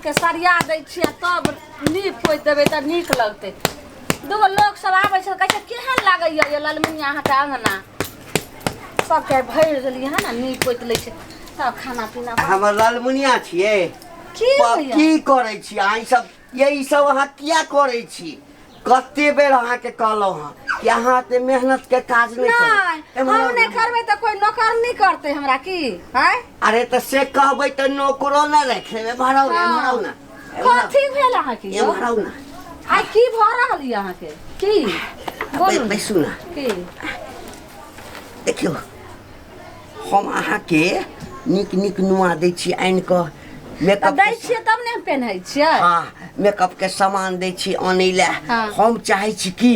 के सरिया दै छियै तब नीप पोति देबै तऽ नीक लगतै। दूगो लोक सब आबै छै, कहै छै केहन लागैया ये ललमुनिया अहाँके अङ्गना। सबके भरि देलियै हन आ नीप पोति लै छै तब खाना पीना। हमर ललमुनिया छियै। की होइया? की करै छी अहाँ ई सब? ये ई सब अहाँ किया करै छी? कते बेर अहाँके कहलहुँ हँ कि अहाँ एते मेहनत के काज नहि करू। नहि, एम्हर हम आउ। नहि करबै तऽ कोइ नौकर नहि करतै हमरा की आँय? अरे तऽ से कहबै तऽ नौकरो नहि राखि लेबै। एम्हर आउ ने, एम्हर आउ ने, एम्हर आउ। कथी भेल अहाँके यौ? एम्हर आउ ने। आइ की भऽ रहल यऽ अहाँके? की बोलू ने। बैसू ने। की? देखियौ, हम अहाँके नीक नीक नुआ दै छी आनि कऽ, तऽ मेकअप दै छियै तब ने हम पेन्है छियै। हँ, मेकअप के सामान दै छी अनै लए। हाँ। हम चाहै छी कि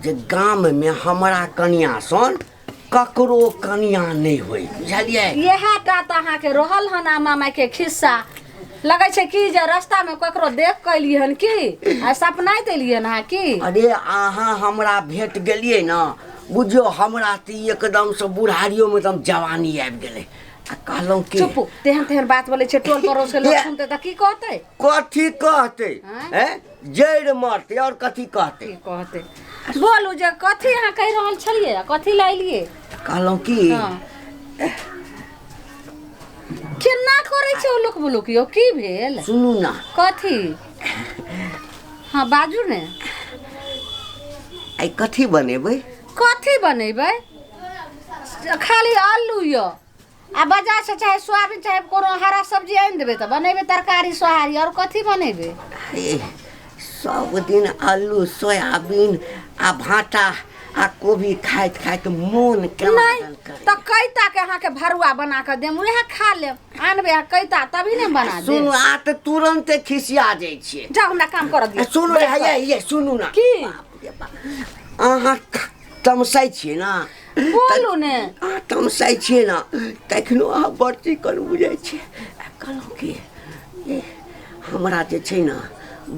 जे गाममे हमरा कनिया सन ककरो कनिया नहि होय, बुझलियै? इएह टा तऽ अहाँके रहल हन आमा मायके खिस्सा। लगै छै कि जे रास्तामे ककरो देख कऽ एलियै हन की आ सपनाइत एलियै हन अहाँ की? अरे अहाँ हमरा भेट गेलियै ने, बुझियौ हमरा तऽ एकदमसँ बुढ़ारियोमे एकदम जवानी आबि गेलै। आ कहलहुँ कि चुप, तेहन तेहन बात बोलै छै, टोल पड़ोस के लोक सुनतै तऽ की कहतै? कथी कहतै? आँय? हैं, जड़ि मरतै आओर कथी कहतै? की कहतै? बोलू जे कथी अहाँ कहि रहल छलियै आ कथी लए एलियै? कहलहुँ कि हँ, केना करै छै ओ लोक बुलुक यौ? की भेल? सुनू ने। कथी? हँ, बाजू ने। आइ कथी बनेबै? कथी बनेबै? खाली आलू यऽ आ बाजार से चाहे सोयाबीन चाहे कोनो हरा सब्जी आनि देबै तऽ बनेबै तरकारी सोहारी। आओर कथी बनेबै? अरे सब दिन आलू सोयाबीन आ भाँटा आ कोबी खाइत खाइत मोन केना नहि दन करे। तऽ कैता के अहाँके भरुआ बना कऽ देम, उएह खा लेब। आनबै अहाँ कैता तभी ने बना सुनू, देब। आ तऽ तुरन्ते खिसिया जाइ छियै। जाउ, हमरा काम करऽ दिअ। सुनू, बैठ कऽ। हे ये सुनू ने। की? बाप रे बाप, अहाँ तमसाइ छियै ने? बोलू ने। अहाँ तमसाइ छियै ने तखनो अहाँ बड़ चिकन बुझै छियै। आ कहलहुँ कि ए, हमरा जे छै ने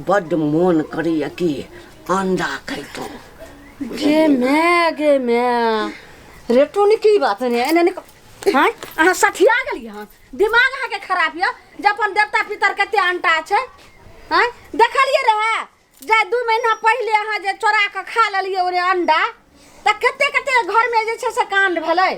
बड्ड मोन करैए कि अंडा खैतहुँ। गे my, गे my, रेटुन की बात ने एने ने। हाँ, अहाँ सठिया गेलियै हन? दिमाग अहाँके खराब यऽ जे अपन देवता पितर कते अंटा छै। हाँ, देखलियै रहए जे 2 महीना पहिले अहाँ जे चोरा कऽ खा लेलियै ओरे अंडा, तऽ कते कते घरमे जे छै से कांड भेलै,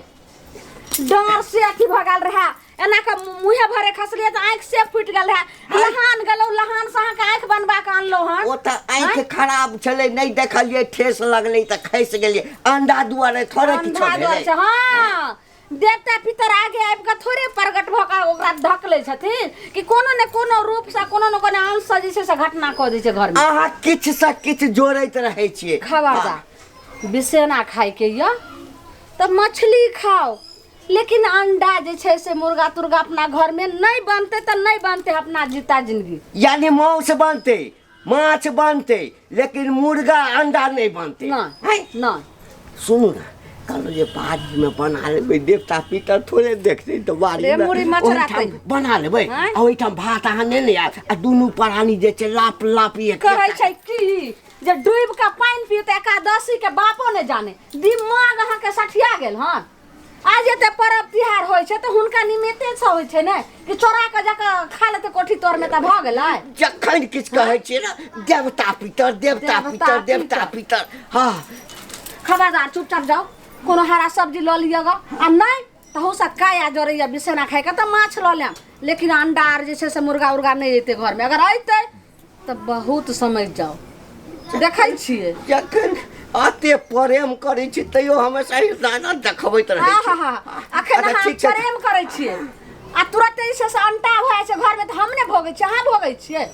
डाँर से अथी भऽ गेल रहए, एना कऽ मुँहे भरे खसलियै तऽ आँखि से फूटि गेल रहए। लहान गेलहुँ, लहान से अहाँके आँखि बनबा कऽ अनलहुँ हन। ओ तऽ आँखि खराब छलै, नहि देखलियै, ठेस लगलै तऽ खसि गेलियै। अंडा दुआरे थोड़े किछो अंधा भेलै। दुआरे छै। हँ, देवता पितर आगे आबि कऽ थोड़े प्रकट भऽ कऽ ओकरा ढकलै छथिन कि कोनो ने कोनो रूपसँ कोनो ने कोनो अंशसँ जे छै से घटना कऽ दै छै घरमे। अहाँ किछु से किछु जोड़ैत रहै छियै। खबरदार, बिसेना खायके यऽ तऽ मछली खाउ, लेकिन अंडा जे छै से मुर्गा तुर्गा अपना घरमे नहि बनतै तऽ नहि बनतै अपना जीता जिंदगी। यानी मांस बनतै, माछ बनतै, लेकिन मुर्गा अंडा नहि बनतै? नहि। हैं? नहि। सुनू ने, कहलहुँ जे बाड़ीमे बना लेबै, देवता पितर थोड़े देखतै तऽ बाड़ी रे मुड़ी मचरातै। बना लेबै। आँय? आ ओहिठाम भात अहाँ नेने आयब आ दुनू प्राणी जे छै लाप लाप एक कहै छै की जे डूबि कऽ पानि पीत एकादशी के बापो नहि जाने। दिमाग अहाँके सठिया गेल हन? आज एते पर्व तिहार होइ छै तऽ हुनका निमित्ते से होइ छै ने कि चोरा कऽ जाकऽ खा लेतै कोठी तोर में तऽ भऽ गेलै। जखन किछु कहै छियै ने, देवता पितर, देवता देवता पितर, देवता पितर। पितर। हँ। खबरदार, चुपचाप जाउ, कोनो हरा सब्जी लऽ लिअ गऽ आ नहि तहूसँ काया जरैया बिसेना खाइके तऽ माछ लऽ लेब, लेकिन अंडा आर जे छै से मुर्गा उर्गा नहि अयतै घरमे। अगर अयतै तऽ बहुत समझ जाउ, देखै छियै। जखन अते प्रेम करै छी तैयो हमेशा दाना देखबैत रहै हाँ छी। हाँ हाँ, अखन अच्छा, अहाँ ठीक छै। प्रेम करै छियै आ तुरंत जे छै से अंटा भऽ जाइ छै घरमे तऽ हम नहि भोगै छियै, अहाँ भोगै छियै।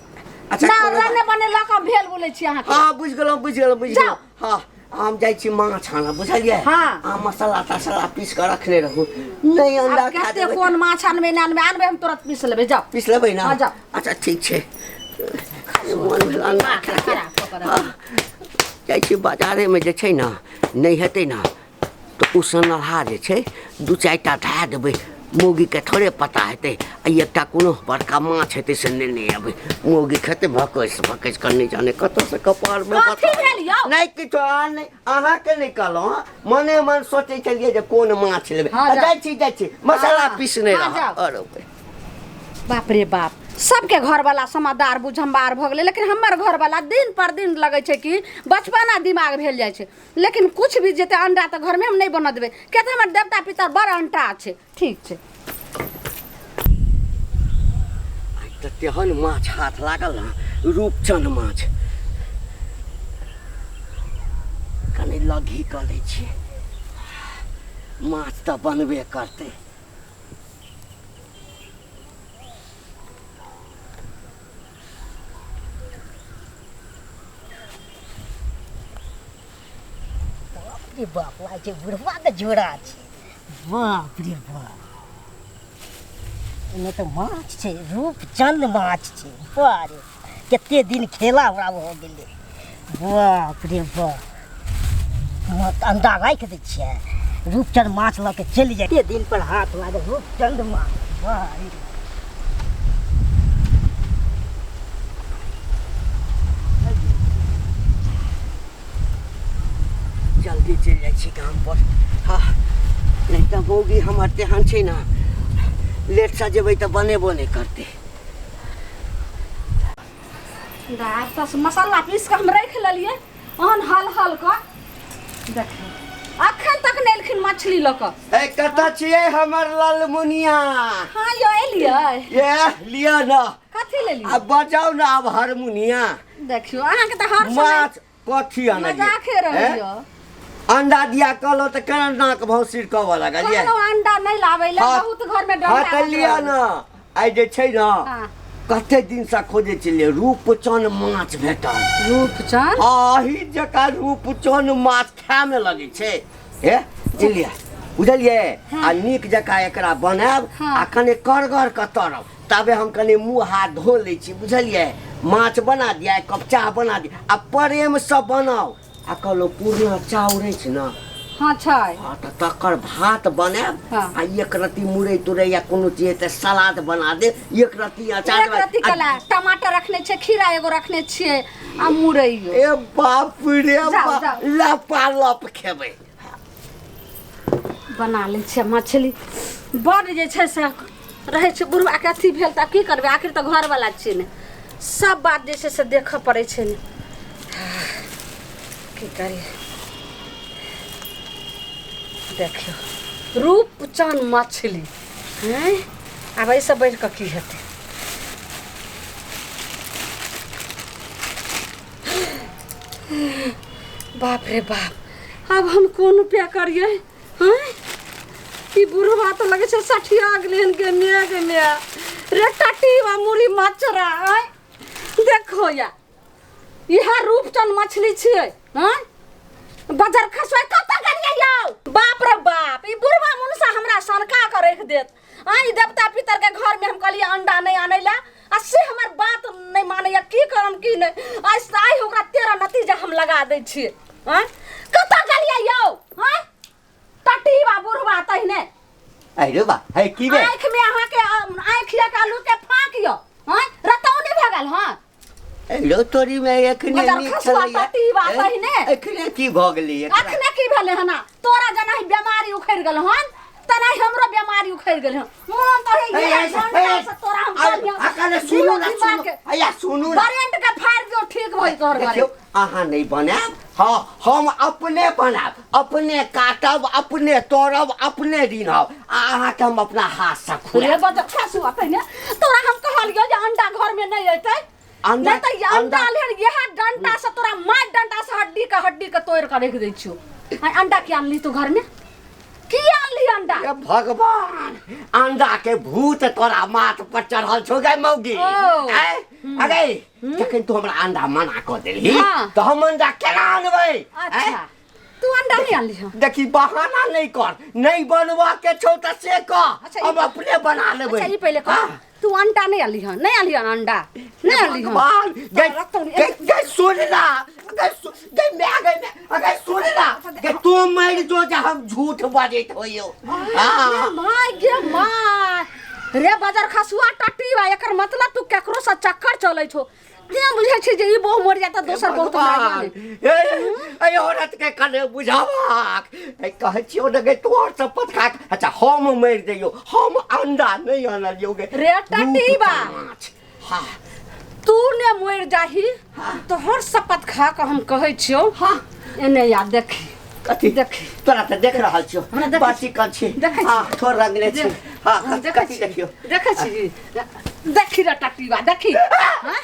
अच्छा, ना कोनो बात- रने बने लऽ कऽ भेल बोलै छी अहाँके। हाँ, बुझि गेलहुँ, बुझि गेलहुँ, बुझि जाउ। गेलहुँ। हाँ, हम जाइ छी माछ आनऽ, बुझलियै? हाँ। आ मसाला तसाला पीस कऽ रखने रहू। नहि अंडा आब खा कते देबै। कोन माछ आनबै नहि आनबै, आनबै हम तुरंत पीस लेबै, जाउ। पीस लेबै ने? हाँ, जाउ। अच्छा, ठीक छै। मोन भेल अंडा माथा खाके। खराब कऽ कऽ हाँ, जाइ छी बाजारेमे जे छै ने, नहि हेतै ने तऽ उसनलहा जे छै दू चारि टा धए देबै, मौगीके थोड़े पता हेतै। आ एकटा कोनो बड़का माछ हेतै से नेने अयबै, मौगी खेतै भकसि भकसि कऽ, नहि जाने कतऽसँ कपारमे। कथी भेल यौ? नहि किछो, अहाँ नहि, अहाँके नहि कहलहुँ हँ, मने मन सोचै छलियै जे कोन माछ लेबै। हँ, आ जाउ। जाइ छी, जाइ छी, मसाला हँ, पीसने हँ, रहब। जाउ। अरे बाप रे बाप, सबके घरवाला समादार बुझम्बार भऽ गेलै, लेकिन हमर घरवाला दिन पर दिन लगै छै कि बचपना दिमाग भेल जाइ छै। लेकिन कुछ भी जेतै अंडा तऽ घरमे हम नहि बनऽ देबै, किया तऽ हमर देवता पितर बड़ अंटा छै। ठीक छै। आइ तऽ तेहन माछ हाथ लागल हँ, रूपचन माछ। कनि लघी कऽ लै छियै, माछ तऽ बनबे करतै। बाप रे बाप, लागै छै बुढ़वा के जोड़ा छै। बाप रे बाप, एहिमे तऽ माछ छै, रूपचंद माछ छै। बाप रे, कते दिन खेला हमरा भऽ गेलै। बाप रे बाप, अंडा राखि दै छियै, रूपचंद माछ लऽ के चलि जाइ। कते दिन पर हाथ लागल रूपचंद माछ। वाह रे। जल्दी चलि जाइ छी काम पर। हँ, नहि तऽ मौगी हमर तेहन छै ने, लेटसँ जेबै तऽ बनेबो नहि करतै। आब तऽ मसाला पीस कऽ हम राखि लेलियै ओहन हल हल कऽ। देखियौ, अखन तक नहि एलखिन मछली लऽ कऽ। ए, कतऽ छियै हमर ललमुनिया? हाँ यौ, एलियै। ए लिअ ने। कथी लेलियै? आब बजाउ ने आब हारमोनिया। देखियौ, अहाँके तऽ हर समय माछ कथी आनलियै? मजाके रहैया। अंडा दिया कहलो तऽ केना नाक भाव सिरकबऽ लगलियै। कहलहुँ अंडा नहि लाबै लए, हाँ। बहुत घर में डर हाँ तऽ लागल लिअ रहै। ने, आइ जे छै ने, हाँ। कते दिनसँ खोजै छलियै, रूपचन माछ भेटल। रूपचन? अही जकाँ रूपचन माछ खायमे लगै छै। हे बुझलियै, बुझलियै? आ नीक जकाँ एकरा बनायब हाँ। आ कने करगर के तरब। ताबे हम कने मुँह हाथ धो लै छी, बुझलियै? माछ बना दिया, एक कप चाह बना दिया आ प्रेमसँ बनाउ। आ कहलहुँ पुरना चाउर अछि ने? हाँ छै। हाँ तऽ तकर भात बनायब। हाँ। आ एक रत्ती मुरई तुरई या कोनो चीज हेतै सलाद बना देब, एक रत्ती अचार एक रत्ती कला टमाटर रखने छियै, खीरा एगो रखने छियै आ मुरैयो। ए बाप रे जाउ, बाप, जाउ। लपा लप खेबै। बना लै छियै मछली। बड़ जे छै से रहै छै बुढ़बाके अथी भेल तऽ आब की करबै, आखिर तऽ घरवला छियै ने, सब बात जे छै से देखऽ पड़ै छै ने। की करियै। देखियौ रूपचन मछली। हैं, आब एहिसँ बढ़ि कऽ की हेतै? बाप रे बाप, आब हम कोन उपाय करियै? हैं, ई बुढ़वा तऽ लगै छै सठिया गेलै हन। गे my, गे my रे, टटीवा मुड़ी मचरा। आँय, देखो या, इएह रूपचन मछली छियै। हँ बजर खसुआ, कतऽ गेलियै यौ? बाप रे बाप, ई बुढ़वा मुनसा हमरा सनका कऽ राखि देत। आँ, ई देवता पितर के घर में हम कहलियै अंडा नहि आनै लए आ से हमर बात नहि मानैया। की करम की नहि, आइ आइ ओकरा 13 नतीजा हम लगा दै छियै। आँय, कतऽ गेलियै यौ? आँय टटीवा बुढ़वा, तहिने अरे बा, है की बे? आँखि में अहाँके आँखि के आलू के फाँक यौ। आँय, रतौनी भऽ गेल। हँ लो तोरी में एखने मगर नीक खसुआ छलैया। टटीवा ए, तहिने। एखने की भऽ गेलै एकरा? अखने की भेलै हन? तोरा जेना ही बेमारी उखड़ि गेल हन तेना ही हमरो बेमारी उखड़ि गेल हन। मोन तऽ ए, होइए ए, घंटा ए, से तोरा हम आ- कहलियौ, आ कने सुनू ने, दिमाग सुनू। के- अया सुनू ने। करेंट के फाड़ि दियौ, ठीक भऽ तोहर घरे। देखियौ, अहाँ नहि बनायब, हाँ हम अपने बनायब, अपने काटब, अपने तोड़ब, अपने रिन्हब आ अहाँके हम अपना हाथसँ रे खुआएब। बजर खसुआ, पहिने तोरा हम कहलियौ जे अंडा घर में नहीं अयतै। अंडा- नहीं तऽ ई अंडा अंडा- लेन इएह डंटा से तोरा मार, डंटा से हड्डी के तोड़ के रख दै छियौ। आइ अंडा किया अनली तू घर में? किया अनली अंडा? हे भगवान, अंडा के भूत तोरा माथ पर चढ़ल छौ गे मौगी। ओ। ऐ, अगे जखन तू हमरा अंडा मना कऽ देलही हाँ। तऽ हम अंडा केना अनबै? ऐ? अच्छा, तू अंडा नहीं अनली हँ? देखी, बहाना नहीं कर, नहीं बनवा के छौ तऽ से कह। अच्छा, ई हम अपने बना लेबै। अच्छा, ई पहिले कह। हाँ। तू अंडा नहीं अनली हँ? नहीं अनली हँ अंडा? नहीं अनली हँ? भगवान, गई रतौनी- गई गई सुन ना, गई गई मैं गई मैं गई सुन ना, गई तू मर जो जे हम झूठ बजैत होइयो। हाँ। गे my, गे my रे, बजर खसुआ टट्टी बा, एकर मतलब तू केकरो से चक्कर चलै छौ। तें बुझै छै जे ई बहु मरि जाय तऽ दोसर बहु तऽ हमरा भगवान, जाने। ए, ए औरत के कने बुझाबाक। ए, कहै छियौ ने गे, तोहर शपथ खा के, अच्छा हम मरि जइयौ, हम अंडा नहि आनलियौ गे। रे टट्टी बा। माछ। हाँ तू ने मरि जाही तोहर शपथ खा कऽ हम कहै छियौ हाँ एने या देखी कथी देखी तोरा तऽ देख रहल छियौ हमरा देखै बड़ चिकन छी देखै छी। हाँ ठोर रंगले छी हाँ हाँ, देखै कथी छी देखियौ देखै छी देखी रे टटीबा देखी हाँ?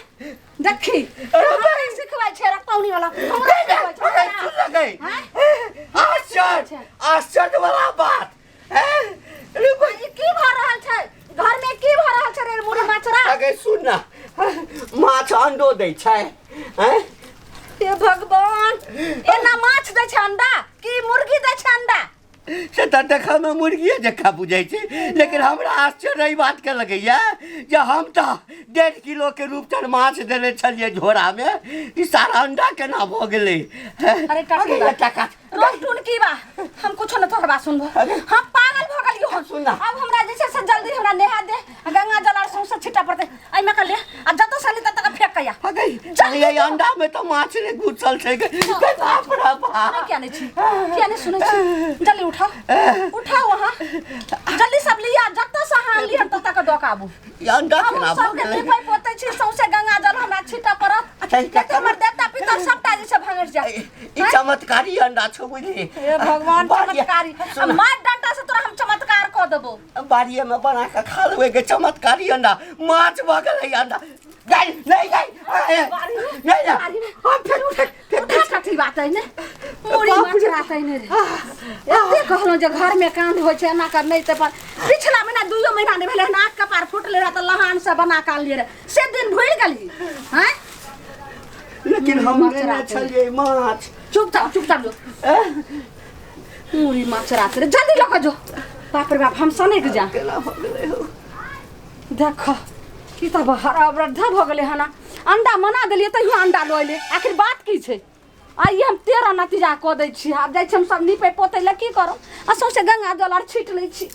देखी हमरा सिखबै छै रतौनी वाला हमरा सिखबै छै अरे सुन लगे हाँ? आश्चर्य आश्चर्य वाला बात हैं? अरे भाई, ई की भऽ रहल छै घर में की भऽ रहल छै रे मुड़ी माछरा अगे सुन ना माछ अंडो दै छै हैं? हे भगवान एना माछ दै छै अंडा की मुर्गी दै छै अंडा से तऽ देखऽमे मुर्गिए जकाँ बुझै छै लेकिन हमरा आश्चर्य एहि बातके लगैए जे हम तऽ 1.5 किलोके रूपचन माछ देने छलियै झोरामे, ई सारा अंडा केना भऽ गेलै? अरे टटकी अगे, बा। एकटा काज रोज टुनकी बा, हम कुछो न तोहर बात सुनबो। अरे। हम पागल भऽ गेलियो हन। सुन ना। अब हमरा जे छै से जल्दी हमरा नेहा दे आ गंगा जल आर सौंसे छिटा पड़तै एहिमे के ले आ जतऽ से ली ततऽ के फेंक कया। अगे जल्दी ये दो। अंडा में तऽ माछ नहि घुसल छै गे। गे, बाप रे बाप। नहीं, क्या नहीं छी, क्या नहीं सुनै छी? जल्दी उठाओ, उठाओ अहाँ जल्दी सब लिया, जतऽ से अहाँ लिहन ततऽ के दऽ के आबू। ई अंडा हम केना भऽ सबके गेलै? लिपै पोतै छी, सौंसे गंगा जल हमरा छिटऽ पड़त। अच्छा, ई नहि तऽ हमर देवता पितर सबटा जे छै भंगरि जायत। ई चमत्कारी अंडा छौ, बुझली? हे भगवान। चमत्कारी आ सुन। मार डंटा से तोरा हम चमत्कार कऽ देबो। बाड़िए में बना के खा लेबै के चमत्कारी अंडा माछ भऽ गेलै अंडा। नहीं नहीं नहीं बाड़ी में? नहीं नहीं। बाड़ी में? हम फेंक फेंक फेंक। उठा कथी बात है ने मुड़ी बाप रे। माछ रात ने रे। एते कहलहुँ जे घर में कांड होइ छै, एना कर नहि तऽ पर पिछला महीना 2 महीना नहि भेलै हन, आँख कपार फुटलै रहै तऽ लहान से बना कऽ आनलियै रहै, से दिन भूलि गेलही हँ? लेकिन हम माछ लेने रात छलियै माछ। चुपचाप चुपचाप जो। मुड़ी माछ रात रे, जल्दी लऽ कऽ जो। बाप रे बाप, हम सनक जा। केना भऽ गेलै हौ? देख की तऽ हरा वृद्धा भऽ गेलै हन। अंडा मना देलियै तैयो अंडा लऽ एलै। आखिर बात की छै? आइ हम 13 नतीजा कऽ दै छी। आब जाइ छी हम सब नीपे पोतै लए। की करब, आ सौंसे गंगा जल आर छीट लै छी।